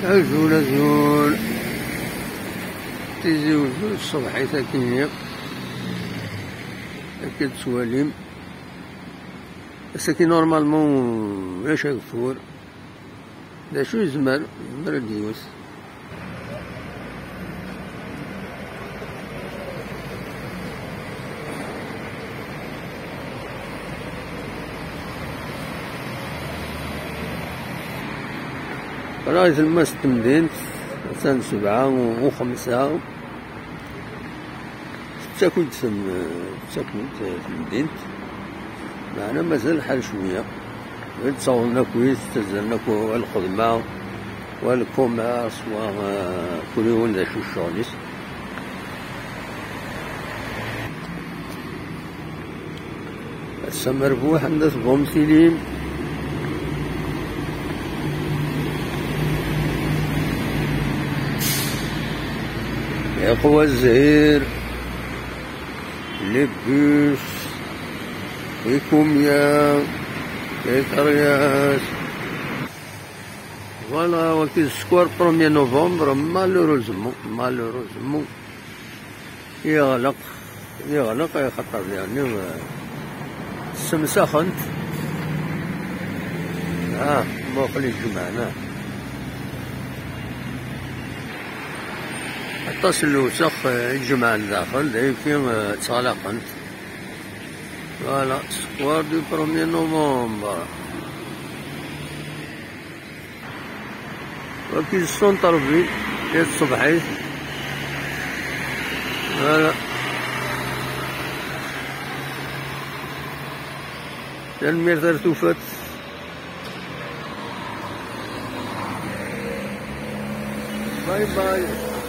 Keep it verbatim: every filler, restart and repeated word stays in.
Azul, azul. Tizi Uzzu tṣebḥit akkenni. Akka d-tettwalim. Ass-agi, normalement, ulac ageffur. D acu yezmer, yezmer ad d-yiwes. Ɣer tlemmast n temdint, attan sebɛa u xemsa. Tettaki-d tem-, tettaki-d temdint, meɛna mazal lḥal cwiya. Ttawḍen akk, ttazzalen akk, wa lxedma, wa lkumers, wa, eh, kul yiwen d acu ccɣel-is. Ass-a merbuḥ, anda tebɣum tilim. Iqwa zzhir, les bus, les comiers, les carriages. Voilà, wagi d skwar premier novembre, malheureusement, malheureusement. Yeɣleq, yeɣleq, axaṭer, yeɛni, eh, ssemsaxen-t. Ah, muqel i jemɛen, ah. Aṭas n lewsex, eh, i jemɛen daxel, d ayagi, eh, ttɣlaqen-t. Voilà, skwar du premier novembre. Wagi d centre-ville, i tṣebḥit. Voilà. Tanemmirt ar tufat. Bye bye.